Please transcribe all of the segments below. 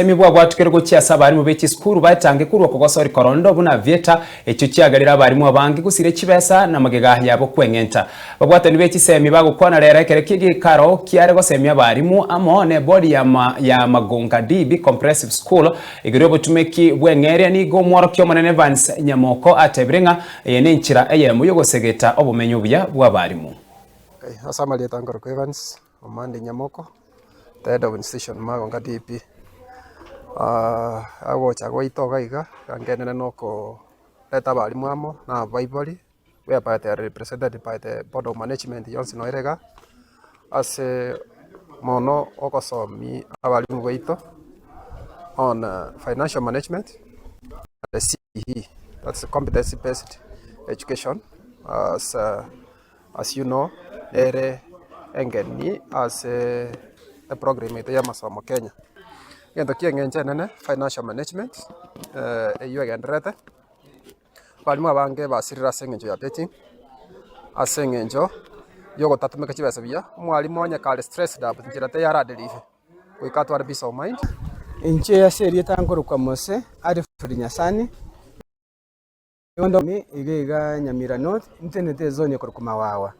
Obosemi bwabwatukire gochia ase abarimu be chisukuru baetange korwa kogosori korondo buna vieta echio chiagerire abarimu abange gosiria chibesa na magega yabo kweng'enta. Babwatani be chisemi bagokwana rero ekero ki'egeikaro kiare gosemia abarimu amo ne bodi ya ya Magonga DB Comprehensive School igoro y'obotumeki bw'eng'eria nigo omworokia omonene Evans Nyamoko atebire ng'a eye nenchera eyemo y'ogosegeta obomenyo obuya bw'abarimu. Ase amarieta nkorokwa Evans Omande Nyamoko. The head of institution Magonga DP, agocha gwaito iga iga, ngenene na okoreta abalimu amo na abaibori, whereby they are represented by the board of management yonsi noyo ere igaa, ase mono ogosomia abalimu baito on financial management and CBE, that's competency based education as. As you know, nere engeni ase eprogram yaito y'amasomo Kenya. Egento ki'eng'encho enene, financial management, eywo egendererete, abalimu abange basirire ase eng'encho ya betting, ase eng'encho ya ogotatumeka chibesa buya, omwalimu onye kare stressed up nchera teiyo aradelive, goika atware peace of mind. Inche ase erieta nkorokwa Mose Alfred Nyasani. Onde iga iga Nyamira North, ntenenete ezone ekorokwa Mawawa.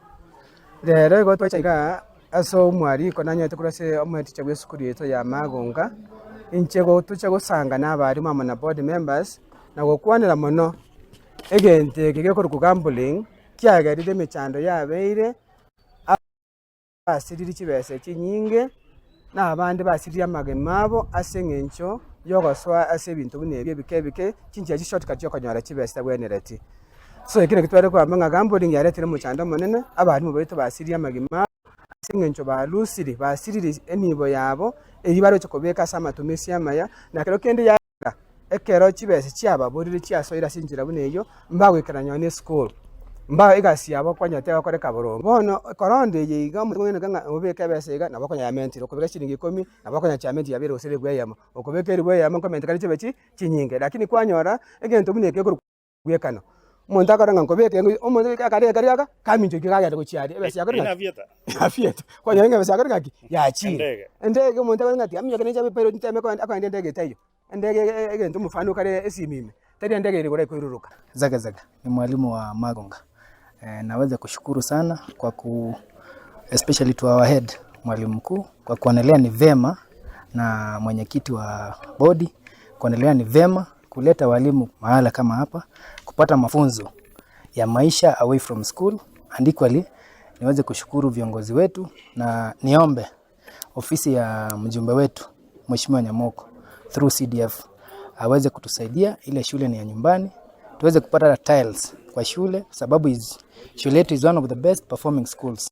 Rero igo twacha igaa ase omwariko nanyarete korwa ase omoeticha bwa esukuru yaito ya Magonga, inche gotocha gosanga na abalimu amo na board members, na gokwanera mono egento eke gekorokwa gambling, kiagerire emechando yabeire. Basiririe chibesa chinyinge, na abande basiririe amagima abo ase eng'encho y'ogosoa ase ebinto buna ebi ebike ebike, chinchera chi shortcut chi'okonyora chibesa chitabwenereti. So ekio nakio tware kogamba ng'a gambling yaretire omochando omonene, abalimu baito basiririe amagima abo ase eng'encho balusiri, basiririe enibo yabo, eyio baroche kobeka ase amatumisi amaya, na kero kende ya. Ekero chibesa chiababorire chiasoire ase enchera buna eyio, mbagoikera nonya nesukuru, mba egasi yabo konya tegokoreka boronge. Bono ekoronda eye iga omonto kong'aineka ng'a obeke ebesa iga nabo okonyora yamentire, okobeka chiringi ikomi nabo okonyora chiamentire yabeire gose eribu eyemo, okobeka eribu eyemo nkomentekana chibe chi chinyinge. Lakini kwanyora egento buna eke ekorokwa. Bwekano. Omonto akarora ng'a nkobeka engo, omonto goika akareka karia aka, kaminchokia kagenda gochia aria, ebesa yakore ng'aki? Yafieta. Kwanyora ng'a ebesa yakore ng'aki? Yachire. Endege. Endege omonto akore ng'aki, aminyoke ninche abe pilot nteme kogenda akogenda endege etaiyo. Endege e- egento omofano okare esimi ime, tari endege ere igoro ekoiruruka. Zage Zage ni mwalimu wa Magonga. Naweza kushukuru sana kwa ku especially to our head mwalimu mkuu kwa kuonelea ni vema na mwenyekiti wa bodi kuonelea ni vema kuleta walimu mahala kama hapa kupata mafunzo ya maisha away from school and equally niweze kushukuru viongozi wetu na niombe ofisi ya mjumbe wetu Mheshimiwa Nyamoko through CDF aweze kutusaidia, ile shule ni ya nyumbani, tuweze kupata tiles kwa shule sababu is, shule yetu is one of the best performing schools.